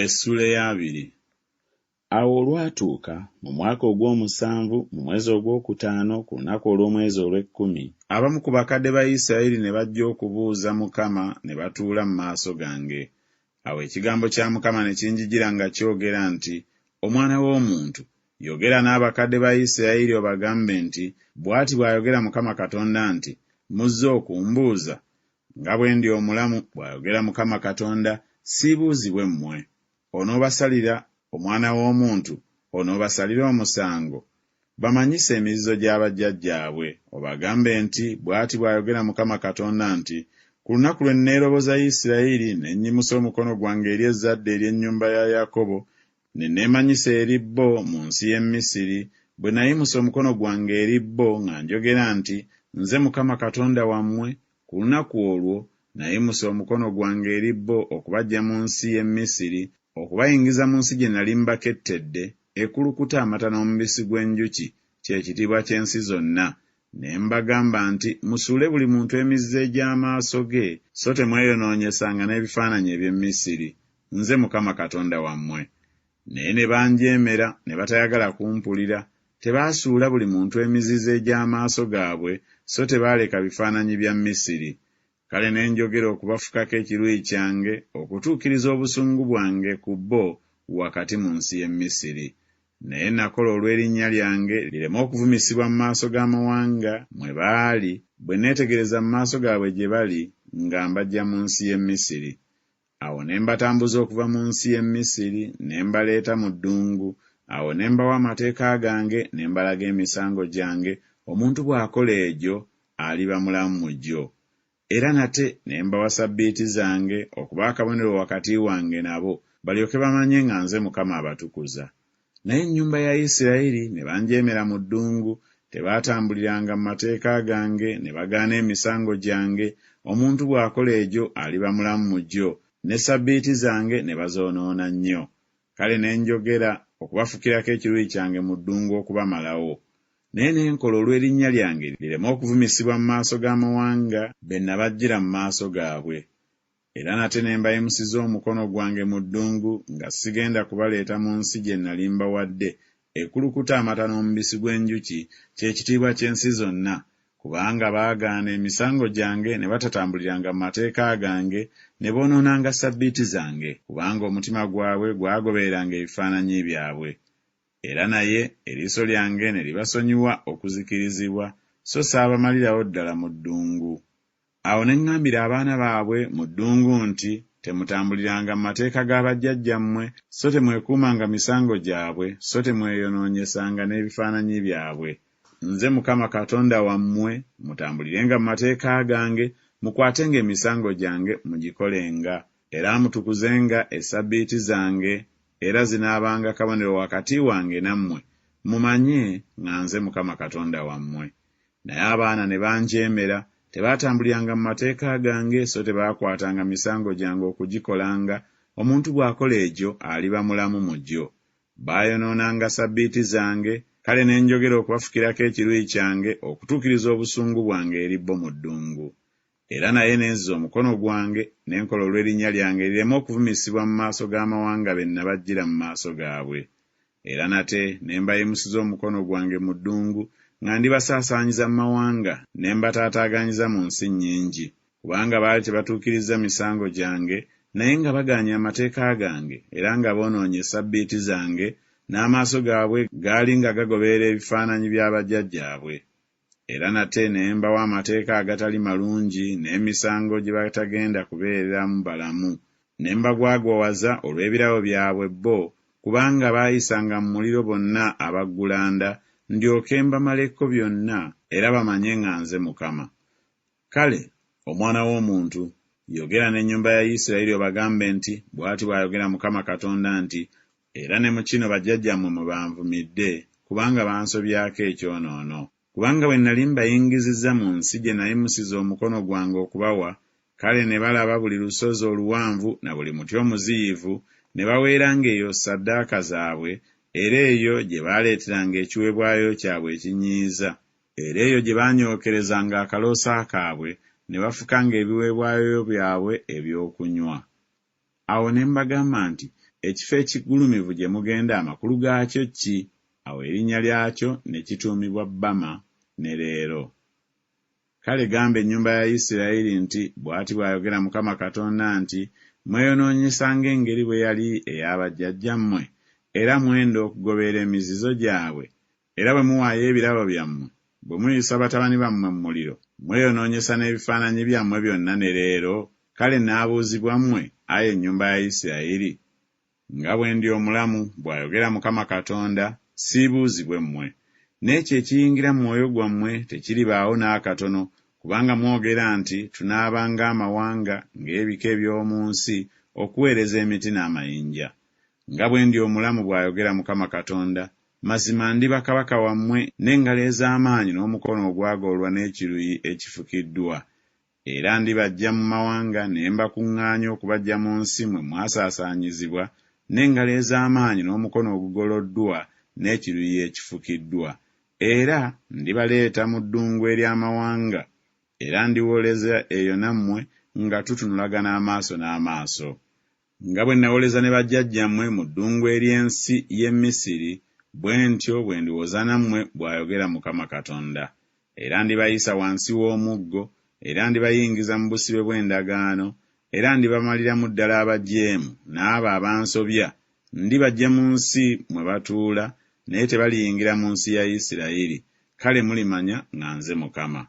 Essuula ey'abiri. Awo olwatuuka mu mwaka ogw'omusanvu, mu mwezi ogw'okutaano, ku lunaku olw'omwezi olw'ekkumi, abamu ku bakadde ba Isirayiri ne bajja okubuuza Mukama ne batuula mu maaso gange. Awo ekigambo kya Mukama ne kinjijira nga kyogera nti Omwana w'omuntu, yogera n'abakadde ba Isirayiri obagambe nti Bw'ati bw'ayogera Mukama Katonda nti Muzze okumbuuza? Nga bwe ndi omulamu, bw'ayogera Mukama Katonda, siibuuzibwe mmwe. Onoobasalira, omwana w'omuntu, onoobasalira omusango? Bamanyise emizizo gya bajjajjaabwe, obagambe nti Bw'ati bw'ayogera Mukama Katonda nti Ku lunaku lwe nneeroboza Isirayiri ne nnyimusa omukono gwange eri ezzadde ery'ennyumba ya Yakobo, ne neemanyisa eri bo mu nsi y'e Misiri, bwe nayimusa omukono gwange eri bo nga njogera nti Nze Mukama Katonda wammwe, ku lunaku olwo nayimusa omukono gwange eri bo okubaggya mu nsi y'e Misiri, okubayingiza mu nsi gye nali mbakettedde, ekulukuta amata n'omubisi gw'enjuki, kye kitiibwa ky'ensi zonna, Ne mbagamba nti Musuule buli muntu emizizo egy'amaaso ge, so temweyonoonyesanga n'ebifaananyi eby'e Misiri, nze Mukama Katonda wammwe. Naye ne banjeemera ne batayagala kumpulira, tebaasuula buli muntu emizizo egy'amaaso gaabwe, so tebaaleka bifaananyi bya Misiri. Kale ne njogera okubafukako ekiruyi kyange, okutuukiriza obusungu bwange ku bo wakati mu nsi y'e Misiri. Naye nakola olw'erinnya lyange lireme okuvumisibwa mu maaso g'amawanga mwe baali, bwe neetegereza mu maaso gaabwe gye bali nga mbaggya mu nsi y'e Misiri. Awo ne mbatambuza okuva mu nsi y'e Misiri, ne mbaleeta mu ddungu, awo ne mbawa amateeka gange ne mbalaga emisango gyange, omuntu bw'akola egyo, aliba mulamu mu gyo. Era nate ne mbawa ssabbiiti zange okuba akabonero wakati wange nabo, balyoke bamanye nga nze Mukama abatukuza. Naye ennyumba ya Isirayiri ne banjeemera mu ddungu, tebaatambuliranga mu mateeka gange, ne bagaana emisango gyange, omuntu bw'akola egyo aliba mulamu mu gyo, ne ssabbiiti zange ne bazoonoona nnyo. Kale ne njogera okubafukirako ekiruyi kyange mu ddungu okubamalawo. Naye ne nkola olw'erinnya lyange lireme okuvumisibwa mu maaso g'amawanga be nabaggyira mu maaso gaabwe. Era nate ne mbayimusiza omukono gwange mu ddungu nga sigenda kubaleeta mu nsi gye nnali mbawadde, ekulukuta amata n'omubisi gw'enjuki, kye kitiibwa ky'ensi zonna, kubanga baagaana emisango gyange ne batatambuliranga mu mateeka gange, ne boonoonanga ssabbiiti zange, kubanga omutima gwabwe gwagobereranga ebifaananyi byabwe. Era naye eriiso lyange ne libasonyiwa okuzikirizibwa, so saabamalirawo ddala mu ddungu. Awo ne ŋŋambira abaana baabwe mu ddungu nti Temutambuliranga mu mateeka ga bajjajjammwe, so temwekuumanga misango gyabwe, so temweyonoonyesanga n'ebifaananyi byabwe. Nze Mukama Katonda wammwe, mutambulirenga mu mateeka gange, mukwatenga emisango gyange, mugikolenga. Era mutukuzenga essabbiiti zange, era zinaabanga kabonero wakati wange nammwe, mumanye nga nze Mukama Katonda wammwe. Naye abaana ne banjeemera, tebaatambuliranga mu mateeka gange, so tebaakwatanga misango gyange okugikolanga, omuntu bw'akola egyo aliba mulamu mu gyo. Baayonoonanga ssabbiiti zange, kale ne njogera okubafukirako ekiruyi kyange okutuukiriza obusungu bwange eri bo mu ddungu. Era naye ne nziza omukono gwange, ne nkola olw'erinnya lyange lireme okuvumisibwa mu maaso g'amawanga be nabaggyira mu maaso gaabwe. Era nate ne mbayimusiza omukono gwange mu ddungu, nga ndibasaasaanyiza mu mawanga, ne mbataataaganyiza mu nsi nnyingi, kubanga baali tebatuukirizza misango gyange, naye nga bagaanye amateeka gange, era nga boonoonye essabbiiti zange, n'amaaso gaabwe gaali nga gagoberera ebifaananyi bya bajjajjaabwe. Era nate ne mbawa amateeka agatali malungi n'emisango gye batagenda kubeereramu balamu, ne mbagwagwawaza olw'ebirabo byabwe bo, kubanga baayisanga mu muliro bonna abaggulanda, ndyoke mbamaleko byonna, era bamanye nga nze Mukama. Kale, omwana w'omuntu, yogera n'ennyumba ya Isirayiri obagambe nti Bw'ati bw'ayogera Mukama Katonda nti Era ne mu kino bajjajjammwe mwe banvumidde, kubanga bansobyako ekyonoono. Kubanga bwe nnali mbayingizizza mu nsi gye nayimusiza omukono gwange okubawa, kale ne balaba buli lusozi oluwanvu na buli muti omuziyivu, ne baweeranga eyo ssaddaaka zaabwe, era eyo gye baaleeteranga ekiweebwayo kyabwe ekinyiiza, era eyo gye baanyookerezanga akaloosa kaabwe, ne bafukanga ebiweebwayo byabwe eby'okunywa. Awo ne mbagamba nti, Ekifo ekigulumivu gye mugenda amakulu gaakyo ki? Awo erinnya lyakyo ne kituumibwa Bama ne leero. Kale gamba ennyumba ya Isirayiri nti Bw'ati bw'ayogera Mukama Katonda nti Mweyonoonyesa ng'engeri bwe yali eya bajjajjammwe, era mwenda okugoberera emizizo gyabwe, era bwe muwaayo ebirabo byammwe, bwe muyisa batabani bammwe mu muliro, mweyonoonyesa n'ebifaananyi byammwe byonna ne leero, kale naabuuzibwa mmwe, ai ennyumba ya Isirayiri? Nga bwe ndi omulamu, bw'ayogera Mukama Katonda, siibuuzibwe mmwe. N'ekyo ekiyingira mu mwoyo gwammwe tekiribaawo n'akatono, kubanga mwogera nti Tunaaba ng'amawanga, ng'ebika eby'omu nsi, okuweereza emiti n'amayinja. Nga bwe ndi omulamu, bw'ayogera Mukama Katonda, mazima ndiba kabaka wammwe n'engalo ez'amaanyi n'omukono ogwagololwa n'ekiruyi ekifukiddwa, Era ndibaggya mu mawanga ne mbakuŋŋaanya okubaggya mu nsi mwe mwasaasaanyizibwa, n'engalo ez'amaanyi n'omukono ogugoloddwa n'ekiruyi ekifukiddwa, era ndibaleeta mu ddungu ery'amawanga, era ndiwoleza eyo nammwe nga tutunulagana amaaso n'amaaso. Nga bwe nawoleza ne bajjajjammwe mu ddungu ery'ensi y'e Misiri, bwe ntyo bwe ndiwoza nammwe, bw'ayogera Mukama Katonda. Era ndibayisa wansi w'omuggo, era ndibayingiza mu busibe bw'endagaano, era ndibamaliramu ddala abajeemu n'abo abansobya, ndibaggya mu nsi mwe batuula, naye tebaliyingira mu nsi ya Isiraeri, kale mulimanya nga nze Mukama.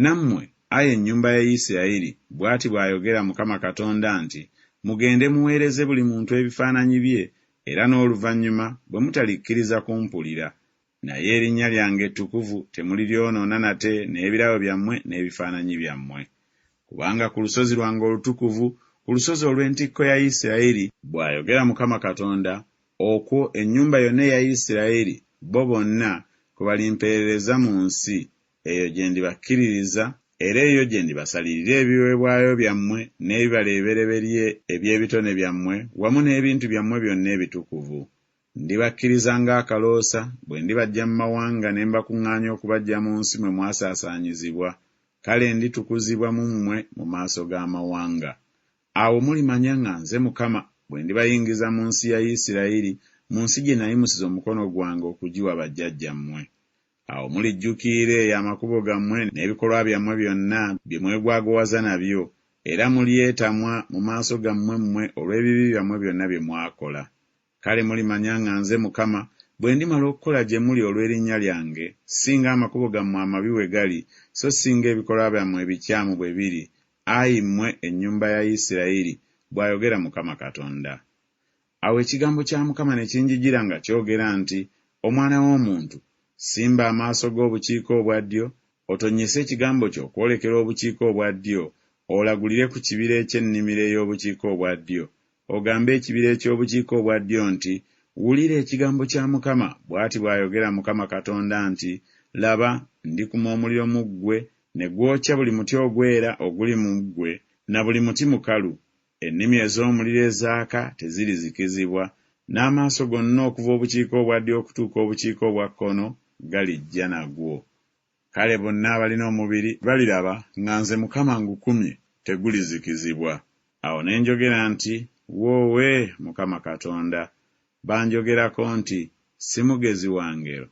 Nammwe, ai ennyumba ya Isiraeri, bw'ati bw'ayogera Mukama Katonda nti Mugende muweereze buli muntu ebifaananyi bye, era n'oluvannyuma bwe mutalikkiriza kumpulira, Naye erinnya lyange ettukuvu temuliryonoona nate n'ebirabo byammwe n'ebifaananyi byammwe. Kubanga ku lusozi lwange olutukuvu, ku lusozi olw'entikko ya Isiraeri, bw'ayogera Mukama Katonda, okwo ennyumba yonna eya Isiraeri, bo bonna, kwe balimpeerereza mu nsi, eyo gye ndibakkiririza, era eyo gye ndibasalirira ebiweebwayo byammwe n'ebibala ebibereberye eby'ebitone byammwe wamu n'ebintu byammwe byonna ebitukuvu. Ndibakkiriza ng'akaloosa, bwe ndibaggya mu mawanga ne mbakuŋŋaanya okubaggya mu nsi mwe mwasaasaanyizibwa, kale nditukuzibwa mu mmwe mu maaso g'amawanga. Awo mulimanya nga nze Mukama, bwe ndibayingiza mu nsi ya Isirayiri, mu nsi gye nayimusiza omukono gwange okugiwa bajjajjammwe. Awo mulijjukiira eyo amakubo gammwe n'ebikolwa byammwe byonna bye mwegwagowaza nabyo, era mulyetamwa mu maaso gammwe mmwe olw'ebibi byammwe byonna bye mwakola. Kale mulimanya nga nze Mukama, bwe ndimala okukola gye muli olw'erinnya lyange, si ng'amakubo gammwe amabi bwe gali, so si ng'ebikolwa byammwe ebikyamu bwe biri, ayi mmwe ennyumba ya Isirayiri, bw'ayogera Mukama Katonda. Awo ekigambo kya Mukama ne kinjijira nga kyogera nti Omwana w'omuntu, simba amaaso go obukiika obwa ddyo, otonnyese ekigambo kyo okwolekera obukiika obwa ddyo, olagulire ku kibira eky'ennimiro ey'obukiika obwa ddyo, ogambe ekibira eky'obukiika obwa ddyo nti Wulira ekigambo kya Mukama, bw'ati bw'ayogera Mukama Katonda nti Laba, ndikuma omuliro mu ggwe, ne gwokya buli muti ogwera oguli mu ggwe, na buli muti mukalu, ennimi ez'omuliro ezaaka tezirizikizibwa, n'amaaso gonna okuva obukiika obwa ddyo okutuuka obukiika obwa kkono galijja nagwo. Kale bonna abalina omubiri baliraba nga nze Mukama ngukumye, tegulizikizibwa. Awo ne njogera nti Woowe, Mukama Katonda! Banjogerako nti Si mugezi wa ngero.